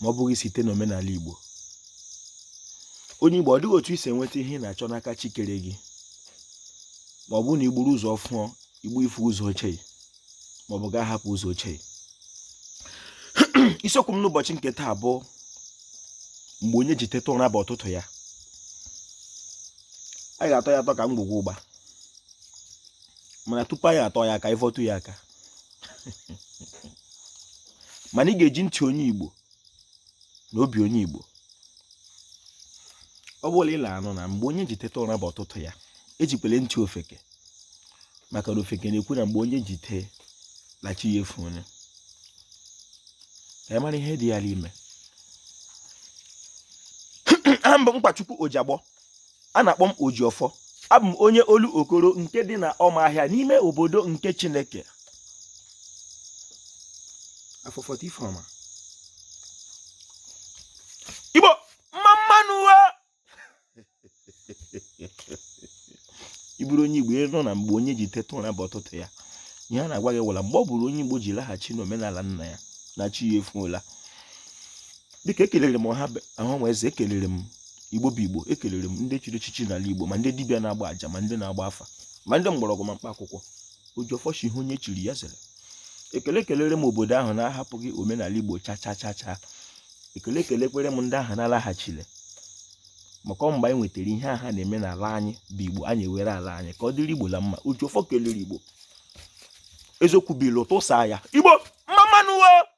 Ma ọ bụghị site n'omenala Igbo. Onye Igbo, ọ dịghị otu i si enweta ihe ị na-achọ n'aka chi kere gị ma ọ bụrụ na i gburu ụzọ fụọ igbu ifu ụzọ ochie ma ọ bụ gaa hapụ ụzọ ochie. Isiokwu m n'ụbọchị nke taa bụ mgbe onye ji teta ụra bụ ụtụtụ ya. Anyị ga-atọ ya atọ ka ngwugwu ụgba, mana tupu anyị atọ ya aka, anyị vọtụ ya aka. Mana ị ga-eji ntị onye Igbo na obi onye Igbo. Ọ bụla ị na-anụ na mgbe onye ji teta ụra bụ ụtụtụ ya, ejikwele ntị ofeke, maka na ofeke na-ekwu na mgbe onye ji tee na chi ya efu onye. Ka anyị mara ihe dị ya n'ime. Aha m bụ Mkpachukwu Ojiagbọ, a na-akpọ m Ojiọfọ. Abụ m onye Olokoro nke dị na Ọmahịa n'ime obodo nke Chineke. Afọ fọta ifeọma. Igbo mma mma nụ o! Ị bụrụ onye Igbo, ị nụ na mgbe onye ji teta ụra bụ ụtụtụ ya, ihe a na-agwa gị wụla mgbe ọ bụrụ onye Igbo ji laghachi n'omenala nna ya na chi ya efuola. Dịka ekelere m ọha ọha eze, ekelere m Igbo bụ Igbo, ekelere m ndị chiri echichi n'ala Igbo, ma ndị dibịa na-agba aja, ma ndị na-agba afa, ma ndị mgbọrọgwụ, ma mkpa akwụkwọ. Ojiọfọ shi ihe onye chiri ya zere. Ekele kelere m obodo ahụ na-ahapụghị omenala Igbo cha cha cha cha. Ekele kelekwere m ndị ahụ na-alaghachile, maka ọ mgbe anyị nwetara ihe aha na-eme n'ala anyị bụ Igbo, anyị ewere ala anyị ka ọ dịrị Igbo la mma. Ojiọfọ kelere Igbo. Eziokwu bụ ilu, tụsaa ya. Igbo mma mma nụ o!